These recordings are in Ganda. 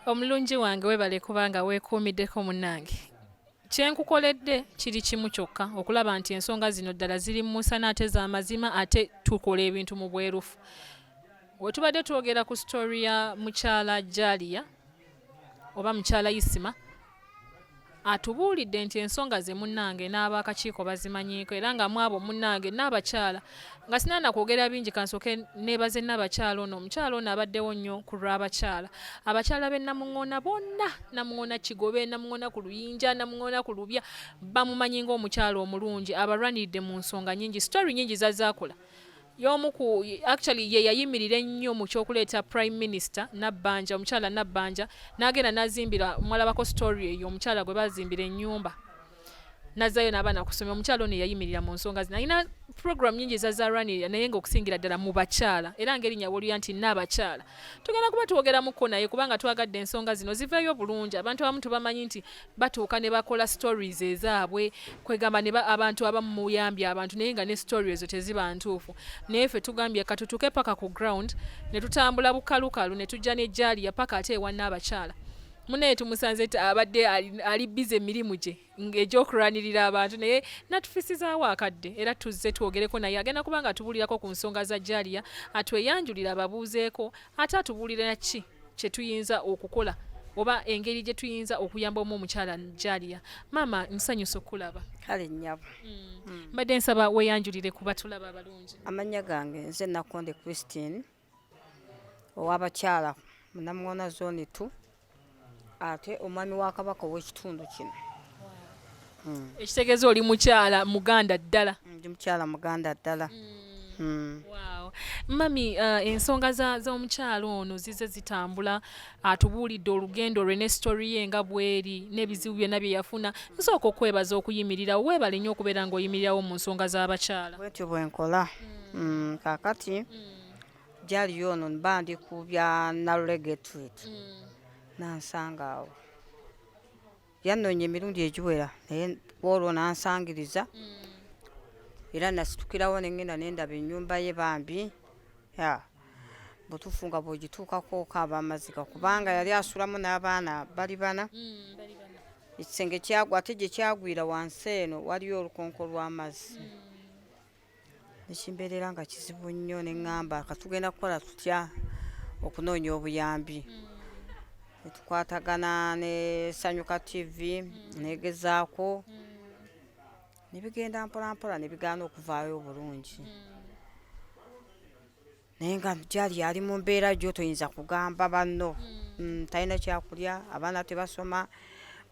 Omulungi wange, webale kubanga weekuumiddeko munnange. Kyenkukoledde kiri kimu kyokka, okulaba nti ensonga zino ddala ziri mu musana ate z'amazima, ate tukola ebintu mu bwerufu. Wetubadde twogera ku story ya mukyala Jalia oba mukyala Isima, atubuulidde nti ensonga ze munnange n'abakakiiko bazimanyiiko, era nga mwabo munnange n'abakyala. Nga sinana kwogera bingi, kansooke neebaze n'abakyala ono. Omukyala ono abaddewo nnyo ku lw'abakyala, abakyala b'e Namuŋŋoona bonna, Namuŋŋoona Kigobe, Namuŋŋoona ku Luyinja, Namuŋŋoona ku Lubya, bamumanyi ng'omukyala omulungi abalwaniridde mu nsonga nnyingi. Story nnyingi zazaakola y'omu ku, actually ye yayimirira ennyo mu kyokuleeta Prime Minister Nabbanja, omukyala Nabbanja, n'agenda n'azimbira. Mwalabako story eyo, omukyala gwe bazimbira ennyumba nazzayo n'abaana kusomera. Omukyala ono yayimirira mu nsonga zino, alina program nyingi zazalwanirira, naye ng'okusingira ddala mu bakyala, era ng'erinnya wolya nti n'abakyala. Tugenda kuba twogeramuko naye kubanga twagadde ensonga zino ziveeyo bulungi. Abantu abamu tubamanyi nti batuuka ne bakola stories ezaabwe, kwegamba ne abantu abamu muyambye abantu, naye nga ne story ezo teziba ntuufu. Naye ffe tugambye katutuuke paka ku ground, ne tutambula bukalukalu, ne tujja ne Jalia paka ate ewa n'abakyala. Munaye tumusanze abadde ali busy emirimu gye egy'okulwanirira abantu, naye natufisizaawo akadde era tuzze twogereko naye. Agenda kuba nga atubuulirako ku nsonga za Jalia, atweyanjulira, ababuuzeeko, ate atubuulira ki kye tuyinza okukola oba engeri gye tuyinza okuyamba omu omukyala Jalia. Maama, nsanyusa okukulaba. Kale nnyabo. Mbadde nsaba weeyanjulire kuba tulaba abalungi. Amannya gange nze Nakonde Christine, ow'abakyala mu Namuŋŋoona Zone 2, ate omwami wa Kabaka ow'ekitundu kino. Ekitegeeza oli mukyala muganda ddala. Ndi mukyala muganda ddala. Wow. Mami, ensonga z'omukyala ono zize zitambula, atubuulidde olugendo lwe ne story ye nga bweri n'ebizibu byonna bye yafuna. Nsooka okwebaza okuyimirirawo, weebale nnyo okubeera ng'oyimirirawo mu nsonga z'abakyala. Bwetyo bwe nkola. Kaakati gyaliyo ono mba ndi ku bya Nalule Gertrude, nansanga awo, yannoonya emirundi egiwera, naye kwolwo nansangiriza era nasitukirawo ne ŋŋenda ne ndaba ennyumba ye. Bambi ya butuufu nga bw'ogituukako okaaba amaziga, kubanga yali asulamu n'abaana bali bana. Ekisenge kyagwa, ate gye kyagwira wansi eno waliyo olukonko lw'amazzi, nekimbeerera nga kizibu nnyo. Ne ŋŋamba, katugenda kukola tutya okunoonya obuyambi? Netukwatagana ne Sanyuka TV, negezaako, ne bigenda mpola mpola, ne bigaana okuvaayo obulungi, naye nga gyali ali mu mbeera gyo toyinza kugamba banno. Talina kyakulya, abaana tebasoma,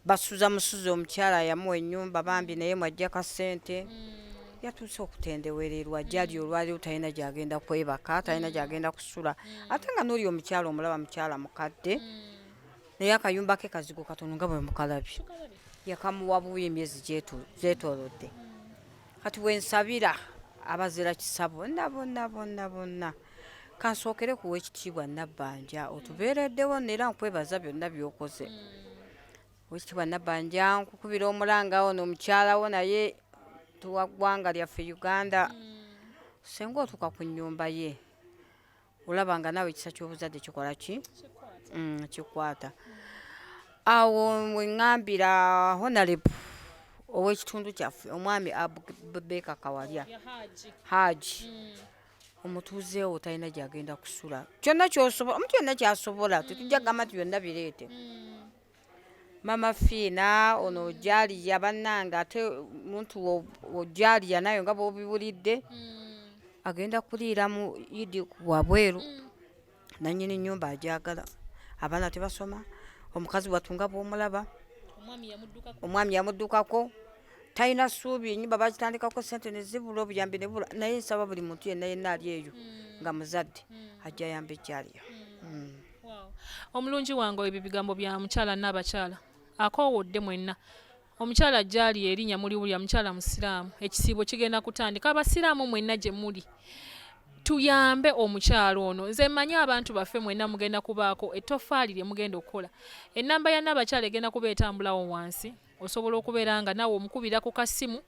basuza musuzi. Omukyala yamuwa ennyumba bambi, naye mwajja kasente. Yatuuse okutendewererwa gyali olwaliwo, talina gyagenda kwebaka, talina gyagenda kusula, ate nga n'oli omukyala omulaba mukyala mukadde, naye akayumba ke kazigo katono nga bwe mukalabye, yakamuwa bubi emyezi gyetoolodde. Kati wensabira abazira kisa bonna bonna bonna bonna, kansookere kuwa ekitiibwa Nabbanja otubeereddewo, neera nkwebaza byonna by'okoze. Owekitiibwa Nabbanja, nkukubira omulanga, ono omukyala wo naye tuwa ggwanga lyaffe Uganda. Senga otuuka ku nnyumba ye, olaba nga naawe ekisa ky'obuzadde kikola ki? Kikwata. Awo weŋŋambira Honorable ow'ekitundu kyaffe, omwami Abubeka Kawalya Haji, omutuuzeewo talina gyagenda kusula. Kyonna kyosobola, omuntu yenna kyasobola, tetujja kugamba nti byonna bireete. Mama Fiina ono Jaliya bannange, ate muntu Jaliya nayo nga bw'obiwulidde, agenda kuliira mu idi wabweru, nannyini nnyumba agyagala. Abaana tebasoma, omukazi wattu nga bw'omulaba, omwami yamuddukako, talina ssuubi. Ennyumba bagitandikako sente ne zibula, obuyambi ne bubula, naye nsaba buli muntu yenna yenna ali eyo nga muzadde ajja ayamba ejjaliya. Omulungi wange, ebyo bigambo bya mukyala n'abakyala akoowodde mwenna. Omukyala gyali erinnya muliwulira, mukyala musiraamu. Ekisiibo kigenda kutandika. Abasiraamu mwenna gye muli, tuyambe omukyalo ono. Nze mmanyi abantu baffe mwenna mugenda kubaako ettofaali lye mugenda okukola. Ennamba ya naabakyala egenda kuba etambulawo wansi, osobola okubeera nga naawe omukubira ku kasimu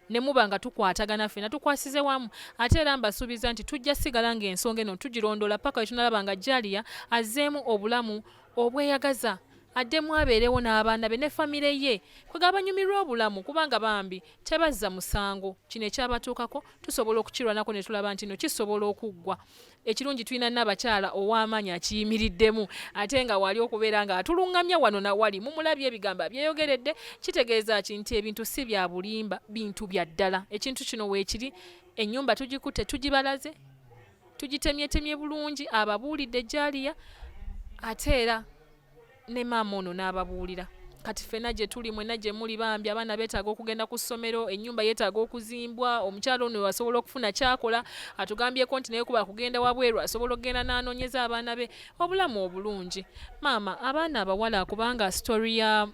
ne muba nga tukwatagana, ffenna tukwasize wamu. Ate era mbasuubiza nti tujja sigala ng'ensonga eno tugirondoola paka we tunalaba nga Jalia azzeemu obulamu. Obweyagaza addemu abeerewo n'abaana be ne famire ye, kwegamba banyumirwe obulamu kubanga bambi tebazza musango. Kino ekyabatuukako tusobola okukirwanako ne tulaba nti no kisobola okuggwa. Ekirungi tulina Nnabakyala ow'amaanyi akiyimiriddemu ate nga waali okubeera nga atulungamya wano na wali. Mumulabye ebigambo abyeyogeredde, kitegeeza ki nti ebintu si bya bulimba, bintu bya ddala. Ekintu kino weekiri, ennyumba tugikutte tugibalaze, tugitemyetemye bulungi, ababuulidde Jalia ate era ne maama ono n'ababuulira. Kati ffena gye tuli, mwenna gye muli, bambi abaana beetaaga okugenda ku ssomero, ennyumba yeetaaga okuzimbwa, omukyala ono asobola okufuna ky'akola. Atugambyeko nti naye kuba kugenda wabweru asobola okugenda n'anoonyeza abaana be obulamu obulungi. Maama, abaana abawala, kubanga sitori ya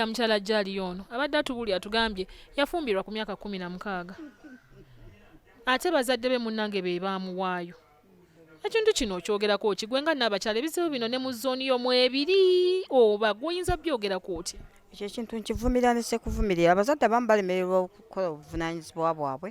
mukyala Jalia ono abadde atubuulira, atugambye yafumbirwa ku myaka 16, ate bazadde be munnange be baamuwaayo. Ekintu kino okyogerako ki gwe nga naabakyala? Ebizibu bino ne mu zooni yo mwebiri, oba gw'oyinza byogerako otya? Ekyo ekintu nkivumira ne sekuvumirira. Abazadde abamu balemererwa okukola obuvunaanyizibwa bwabwe.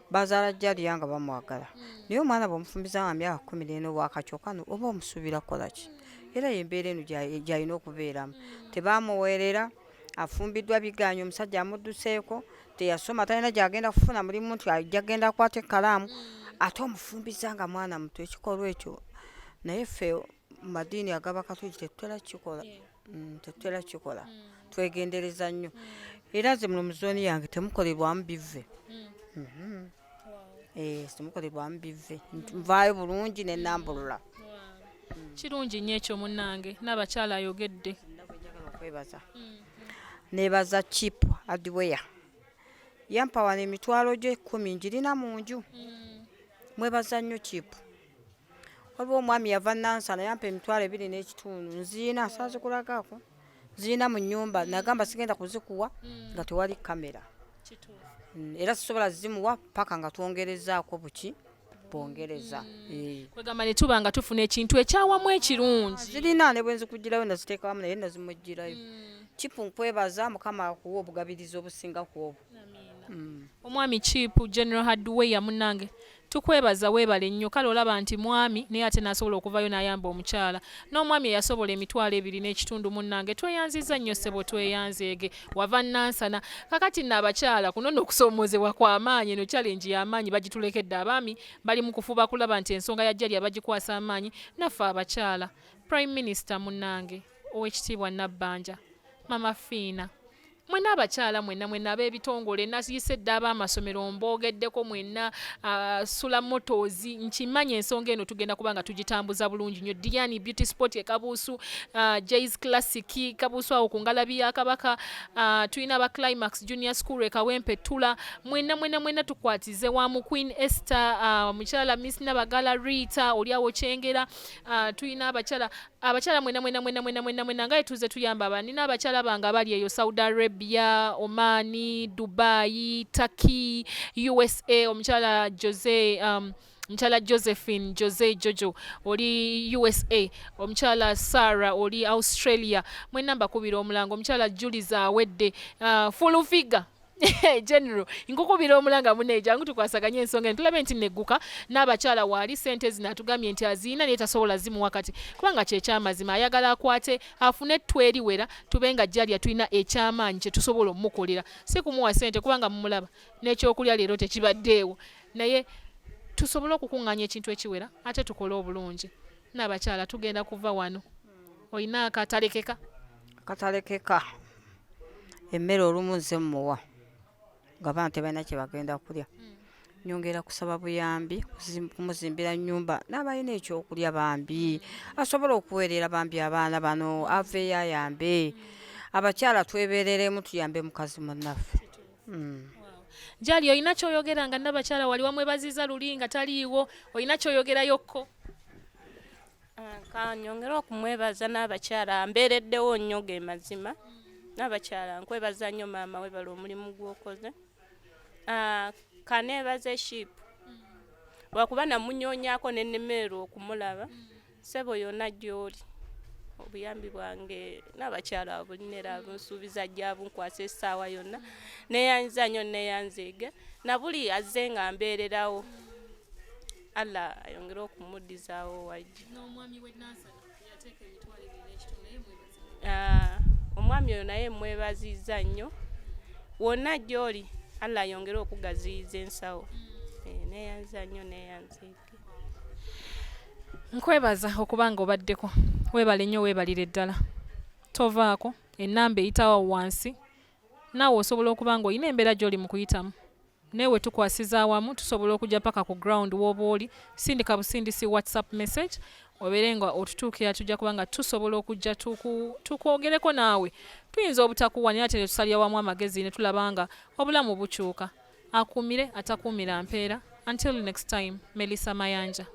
Bazaala Jalia nga bamwagala, naye omwana bw'omufumbiza nga myaka 14 obwakakyokano, oba omusuubira kukola ki? Era yembeera eno gy'alina okubeeramu. Tebamuweerera, afumbiddwa bigaanye, omusajja amudduseeko, teyasoma, talina gy'agenda kufuna mulimu nti ajja genda akwata ekkalaamu, ate omufumbiza nga mwana muto. Ekikolwa ekyo naye ffe mu madiini ag'Abakatoliki tetutera kukikola. Tetutera kukikola, twegendereza nnyo. Era nze muno mu zooni yange temukolebwamu bivve. Temukolebwamu bivve, nvaayo bulungi ne nambulula. Kirungi nnyo ekyo munnange. N'abakyala ayogedde. Njagala okwebaza, nebaza Chip Hardware, yampa wano emitwalo gye 10, njirina mu nju. Mwebaza nnyo Chip. Waliwo omwami yava Nansana, yampa 25,000, nziina, saazikulagaako, nziina mu nnyumba. Nagamba sigenda kuzikuwa nga tewali kamera. Era sisobola zimuwa paka nga twongerezaako buki bwongereza. Kwegamba ne tuba nga tufuna ekintu ekyawamu ekirungi. Zirina ne bwe nzikugirayo naziteeka wamu, naye nazimugirayo. Chipu, nkwebaza, Mukama akuwa obugabirizi obusinga ku obwo. Omwami Chip General Hardware, munnange tukwebaza, weebale nnyo. Kale olaba nti mwami naye ate n'asobola okuvayo n'ayamba omukyala, n'omwami eyasobola 25,000. Munnange tweyanziza nnyo ssebo, tweyanzeege, wava Nansana. Kakati nno abakyala, kuno nno okusoomoozebwa kw'amaanyi, eno challenge y'amaanyi bagitulekedde abaami, bali mu kufuba kulaba nti ensonga ya Jalia bagikwasa amaanyi. Naffe abakyala, Prime Minister munnange Owekitiibwa Nabbanja Mama Fiina, mwenna abakyala mwenna mwenna ab'ebitongole, nayise dda ab'amasomero mboogeddeko mwenna, Sula Motors, nkimanyi ensonga eno tugenda kuba nga tugitambuza bulungi nnyo. Diani Beauty Sport e Kabuusu, Jays Classic Kabuusu awo ku ngalabi ya Kabaka, tulina aba Climax Junior School e Kawempe Ttula, mwenna mwenna mwenna tukwatize wamu. Queen Esther, mukyala Miss Nabagala Rita oli awo Kyengera, tulina abakyala mwenna mwenna mwenna mwenna mwenna mwenna nga tuze tuyamba aba. Nina abakyala bange abali eyo Saudi Arabia, Oman, Dubai, Turkey, USA, omukyala Jose, omukyala Josephine Jose Jojo oli USA, omukyala Sarah oli Australia, mwenna mbakubira omulango. Omukyala Julie Zawedde, full figure General, nkukubira omulanga munne, jangu tukwasaganye ensonga eno tulabe nti negguka. N'abakyala waali sente zino atugambye nti aziina naye tasobola zimuwa kati, kubanga kyekyamazima ayagala akwate afune ettu eriwera, tube nga Jalia tulina ekyamaanyi kye tusobola omukolera, si kumuwa sente kubanga mumulaba n'ekyokulya leero tekibaddeewo, naye tusobole okukuŋŋaanya ekintu ekiwera ate tukole obulungi. N'abakyala tugenda kuva wano, olina akatalekeka? Akatalekeka, emmere olumu nze mmuwa nga baana tebalina kye bagenda kulya. Nyongera kusaba buyambi kumuzimbira nnyumba, n'abalina ekyokulya bambi asobole okuweerera bambi abaana bano, aveeyo ayambe. Abakyala twebereremu, tuyambe mukazi munnaffe. Jali, olina kyoyogera nga nabakyala wali wamwebaziza luli nga taliiwo, olina kyoyogerayokko? Kanyongere okumwebaza n'abakyala, mbeereddewo nnyo ge mazima. N'abakyala nkwebaza nnyo maama, webala omulimu gw'okoze. Kaneebaze Ship lwakuba namunyoonyaako nennemererwa okumulaba. Ssebo, yonna gy'oli, obuyambi bwange n'abakyala bulina era bunsuubiza ajja bunkwasa essaawa yonna. Neeyanziza nnyo, neeyanzeege na buli azze nga mbeererawo. Allah ayongere okumuddizaawo wajja. N'omwami w'e Nansana. Ah, omwami oyo naye mwebaziza nnyo wonna gy'oli allah ayongere okugaziyiza ensawo eh, neyanza nnyo neyanziike Nkwebaza okuba nga obaddeko. Weebale nnyo weebalire ddala. Tovaako, ennamba eyitawo awo wansi. Naawe osobola okuba nga olina embeera gy'oli mu kuyitamu. Naye we tukwasiza awamu tusobola okujja paka ku ground w'oba oli. Sindika busindisi WhatsApp message obeere nga otutuukira tujja kuba nga tusobola okujja tukwogereko naawe. Tuyinza obutakuwa naye ate ne tusalira wamu amagezi ne tulaba nga obulamu bukyuka. Akuumire atakuumira mpeera. Until next time, Melissa Mayanja.